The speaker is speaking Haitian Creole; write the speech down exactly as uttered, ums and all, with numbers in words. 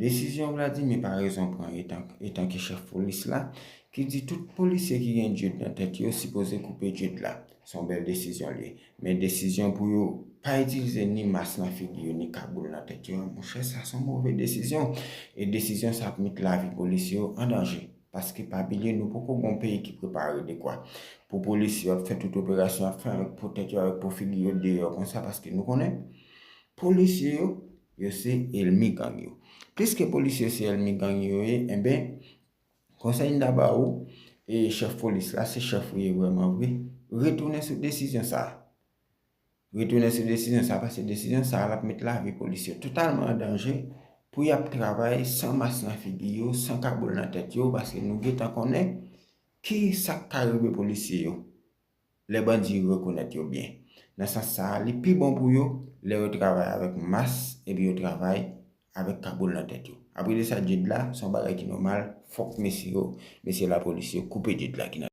Desizyon Vladimir Parison pran etan, etanke chèf polis la, ki di tout polisye ki gen djed nan tèt yo sipoze koupe djed la. Se yon bèl desizyon li ye. Men desizyon pou yo pa itilize ni mas nan figi yo, ni kagoul nan tèt yo, monchè, sa se yon move desizyon. E desizyon sa ap met lavi polisye yo an danje. Paske pa bliye, nou poko gon peyi ki prepare dekwa pou polisye yo ap fè tout operasyon ap fè avèk po tèt yo, avèk po figi yo deyò konsa, paske nou konnen polisye yo, yo se ènmi gang yo. Pliske polisye yo se ènmi gang yo ye, enben, konsèy m ta ba ou, e chèf polis la, se chèf ou ye vrèman vre, retounen sou desizyon sa a. Retounen sou desizyon sa a, paske desizyon sa a, l ap met lavi polisye yo totalman an danje pou y ap travay san mas nan figi yo, san kagoul nan tèt yo, paske nou gentan konnen ki sa k ka rive polisye yo lè bandi rekonèt yo byen. Nan sans sa a, li pi bon pou yo lè yo travay avèk mas epi yo travay avèk kagoul nan tèt yo. Apre de sa, djed la, se yon bagay ki nòmal, fòk mesye yo, mesye lapolis yo koupe djed la ki nan